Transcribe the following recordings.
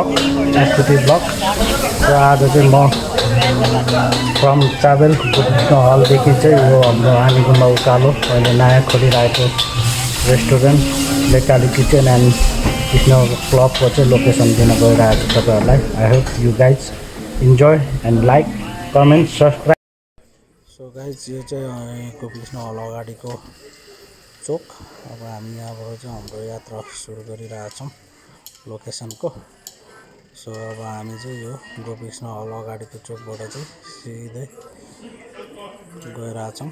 Blog SPT blog र आज चाहिँ म फ्रम ट्राभल गोपीकृष्ण हलदेखि चाहिँ यो हाम्रो आनी गुम्बा उकालो अहिले नयाँ खोलिरहेको restaurant Lekali kitchen and Krishna क्लबको चाहिँ लोकेसन दिन गइरहेको छ तपाईँहरूलाई। I hope you guys enjoy and like comment subscribe. So guys यो चाहिँ गोपीकृष्ण हल अगाडिको चोक। अब हामी यहाँबाट चाहिँ हाम्रो यात्रा सुरु गरिरहेछौँ लोकेसनको। सो अब हामी चाहिँ यो गोपीकृष्ण हल अगाडिको चोकबाट चाहिँ सिधै गइरहेछौँ।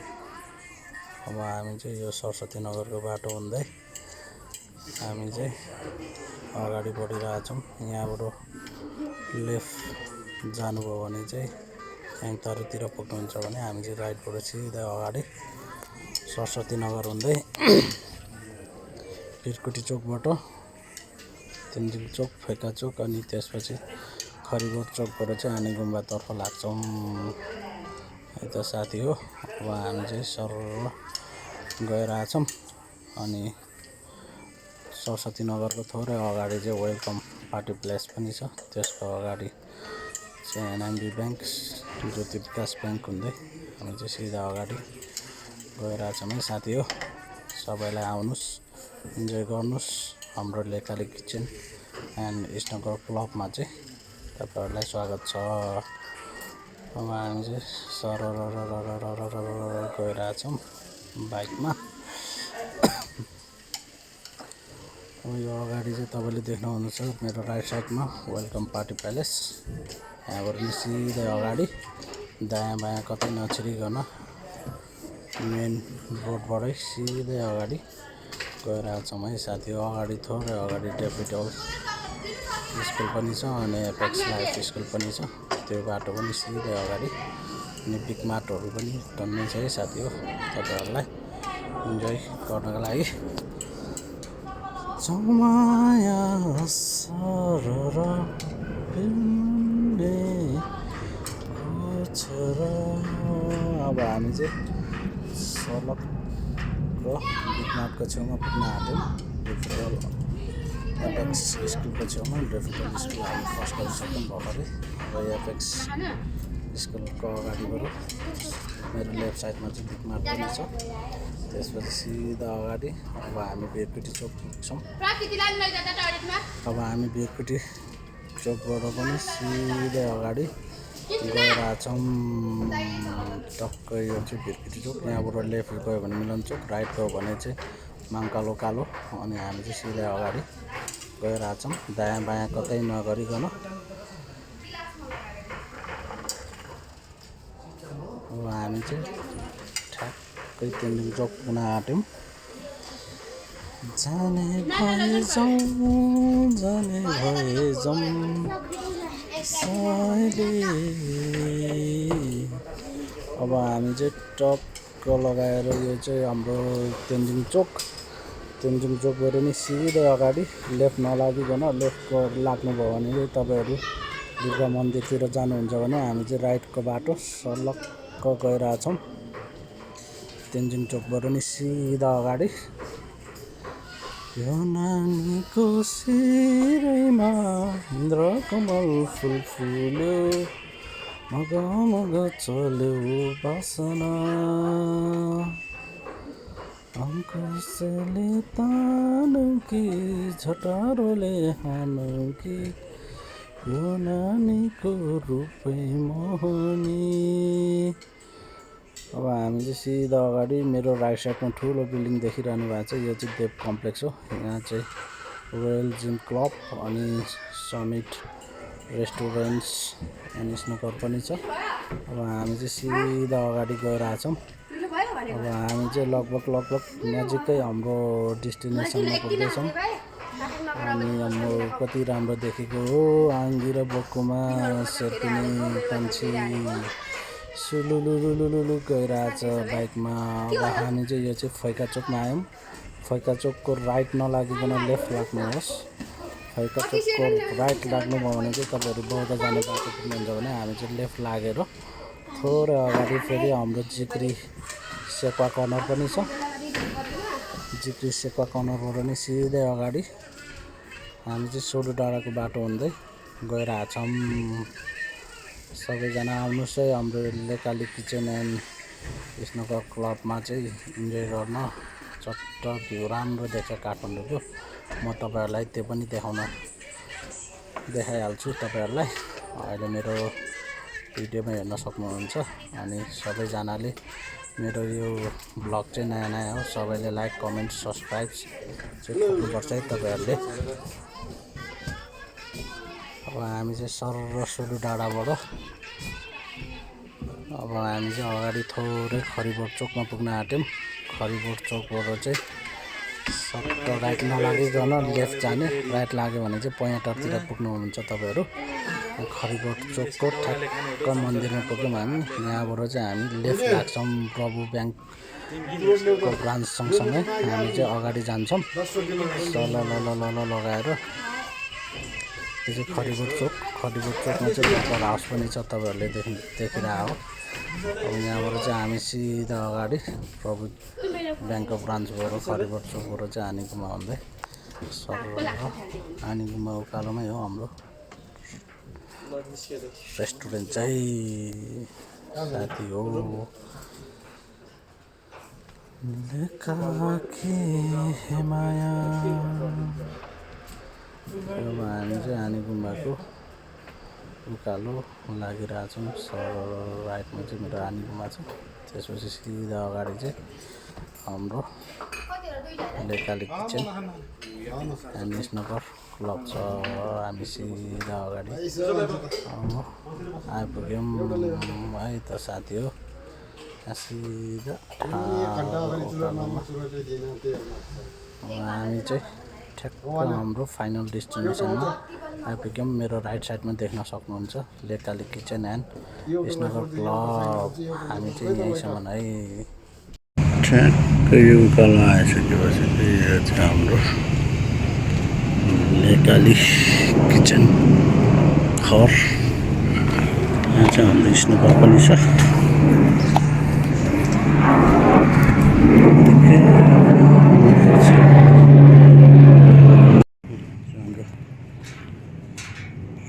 अब हामी चाहिँ यो सरस्वती नगरको बाटो हुँदै हामी चाहिँ अगाडि बढिरहेछौँ। यहाँबाट लेफ्ट जानुभयो भने चाहिँ याङतरुतिर पुग्नुहुन्छ भने हामी चाहिँ राइटबाट सिधै अगाडि सरस्वती नगर हुँदै पिरकुटी चोकबाट तेन्जिङ चोक, फैका चोक अनि त्यसपछि खरिबोट चोकबाट चाहिँ आनी गुम्बातर्फ लाग्छौँ है त साथी हो। अब हामी चाहिँ सरर गइरहेछौँ अनि सरस्वती नगरको थोरै अगाडि चाहिँ वेलकम पार्टी प्लेस पनि छ। त्यसको अगाडि चाहिँ एनएमबी ब्याङ्क, ज्योति विकास ब्याङ्क हुँदै हामी चाहिँ सिधा अगाडि गइरहेछौँ है साथी हो। सबैलाई आउनुहोस्, इन्जोय गर्नुहोस् हाम्रो लेकाली किचन एन्ड इस्टनगर क्लबमा चाहिँ तपाईँहरूलाई स्वागत छ। अब हामी चाहिँ सरर गइरहेछौँ बाइकमा। यो अगाडि चाहिँ तपाईँले देख्नुहुनेछ मेरो राइट साइडमा वेलकम पार्टी प्यालेस। यहाँबाट नि सिधै अगाडि दायाँ बायाँ कतै नछिरिकन मेन रोडबाटै सिधै अगाडि गइरहेछौँ है साथी हो। अगाडि थोरै अगाडि डेफिटल स्कुल पनि छ अनि एपेक्स लाइफ स्कुल पनि छ। त्यो बाटो पनि सिधै अगाडि अनि बिग मार्टहरू पनि टन्नै छ है साथी हो। तपाईँहरूलाई इन्जोय गर्नको लागि चौमाया सरर अब हामी चाहिँ सडकको बिग मार्टको छेउमा पुग्न आँट्यौँ। डेफिटल एपेक्स स्कुलको छेउमा डेफिटल स्कुल हामी क्रस गरिसक्यौँ भर्खरै। र एपेक्स स्कुलको अगाडिबाट मेरो लेफ्ट साइडमा चाहिँ बिग मार्ट पनि छ। त्यसपछि सिधा अगाडि अब हामी बिरकुटी चोक पुग्छौँ। अब हामी बिरकुटी चोकबाट पनि सिधै अगाडि गइरहेछौँ। टक्कै यो चाहिँ बिरकुटी चोक। यहाँबाट लेफ्ट गयो भने मिलन चोक, राइट गयो भने चाहिँ माङ्कालो कालो अनि हामी चाहिँ सिधै अगाडि गइरहेछौँ दायाँ बायाँ कतै नगरिकन। अब हामी चाहिँ ठ्याक्कै तेन्जिङ चोक पुग्न आँट्यौँ। जाने भए जाउँ साइली। अब हामी चाहिँ टक्क लगाएर यो चाहिँ हाम्रो तेन्जिङ चोकबाट नि सिधै अगाडि लेफ्ट नलागिकन लेफ्ट लाग्नुभयो भने चाहिँ तपाईँहरू दुर्गा मन्दिरतिर जानुहुन्छ भने हामी चाहिँ राइटको बाटो सलक्क गइरहेछौँ। तेन्जिङ चोकबाट नि सिधा अगाडि यो नानीको शिरैमा इन्द्रकमल फुल फुल्यो, मगमग चल्यो बासना, अङ्कुशले तानु कि झटारोले हानु कि यो नानीको रूपै मोहनी। अब हामी चाहिँ सिधा अगाडि मेरो राइट साइडमा ठुलो बिल्डिङ देखिरहनु भएको छ। यो चाहिँ देव कम्प्लेक्स हो। यहाँ चाहिँ रोयल जिम क्लब अनि समिट रेस्टुरेन्ट्स एन्ड स्नुकर पनि छ। अब हामी चाहिँ सिधा अगाडि गइरहेछौँ। अब हामी चाहिँ लगभग नजिकै हाम्रो डेस्टिनेसनमा पुग्दैछौँ। अनि हाम्रो कति राम्रो देखेको हो आङ्गी र बकुमा सेर्पिनी कान्छी सुलुलुलुलुलु गइरहेछ बाइकमा। अब हामी चाहिँ यो चाहिँ फैका चोकमा आयौँ। फैका चोकको राइट नलागिकन लेफ्ट लाग्नुहोस्। फैका चोकको राइट लाग्नुभयो भने चाहिँ तपाईँहरू बौद्ध जाने बाटो पुग्नुहुन्छ भने हामी चाहिँ लेफ्ट लागेर थोरै अगाडि फेरि हाम्रो जिक्री सेक्वा कर्नर पनि छ। जिक्री सेक्वा कर्नरबाट नि सिधै अगाडि हामी चाहिँ सोलु डाँडाको बाटो हुँदै गइरहेछौँ। सबैजना आउनुहोस् है हाम्रो लेकाली किचन एन्ड स्नोकर क्लबमा चाहिँ इन्जोय गर्न। चट्ट भ्यू राम्रो देख्छ काठमाडौँको। म तपाईँहरूलाई त्यो पनि देखाइहाल्छु तपाईँहरूलाई। अहिले मेरो भिडियोमा हेर्न सक्नुहुन्छ। अनि सबैजनाले मेरो यो ब्लग चाहिँ नयाँ नयाँ हो, सबैले लाइक कमेन्ट सब्सक्राइब चाहिँ गर्नुपर्छ है तपाईँहरूले। अब हामी चाहिँ सरसुरु डाँडाबाट अब हामी चाहिँ अगाडि थोरै खरिबोट चोकमा पुग्न आँट्यौँ। खरिबोट चोकबाट चाहिँ सट्ट राइट नलागिकन लेफ्ट जाने। राइट लाग्यो भने चाहिँ पैँटारतिर पुग्नुहुन्छ तपाईँहरू। खरिबोट चोकको ठ्याक्क मन्दिरमा पुग्यौँ हामी। यहाँबाट चाहिँ हामी लेफ्ट लाग्छौँ प्रभु ब्याङ्कको ब्रान्च सँगसँगै हामी चाहिँ अगाडि जान्छौँ। सल लगाएर यो चाहिँ खरिबोट चोक। खरिबोट चोकमा चाहिँ लोकल हाउस पनि छ, तपाईँहरूले देखिरहेको हो। अब यहाँबाट चाहिँ हामी सिधा अगाडि प्रभु ब्याङ्कको ब्रान्चबाट खरिबोट चोकबाट चाहिँ आनीगुम्बा हुँदै सर आनीगुम्बा उकालोमै हो हाम्रो रेस्टुरेन्ट चाहिँ साथी हो। माया अब हामी चाहिँ आनीगुम्बाको उकालो लागिरहेछौँ। सर राइटमा चाहिँ मेरो आनीगुम्बा छ, त्यसपछि सिधा अगाडि चाहिँ हाम्रो लेकाली किचन एन्ड स्नोकर क्लब छ। हामी सिधा अगाडि आइपुग्यौँ है त साथी हो। सिधा हामी चाहिँ ठ्याक्क हाम्रो फाइनल डेस्टिनेसनमा आइपुग्यौँ। मेरो राइट साइडमा देख्न सक्नुहुन्छ लेकाली किचन एन्ड स्नोकर क्लब। हामी चाहिँ यहीँसम्म है। ठ्याक्कै यो उकालो आइसकेपछि यो चाहिँ हाम्रो लेकाली किचन घर। यहाँ चाहिँ हाम्रो स्नोकर पनि छ।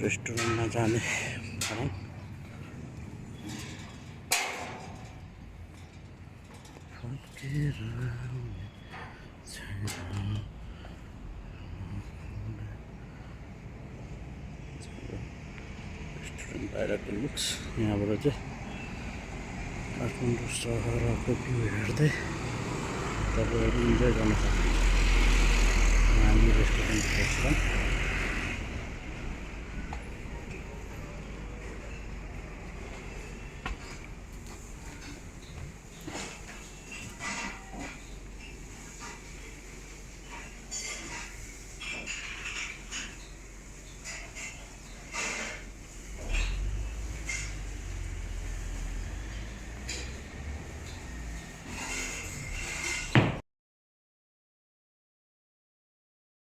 रेस्टुरेन्टमा जाने रेस्टुरेन्ट बाहिरको लुक्स। यहाँबाट चाहिँ काठमाडौँ सहरको भ्यू हेर्दै तपाईँहरू इन्जोय गर्न सक्नुहुन्छ। हामी रेस्टुरेन्ट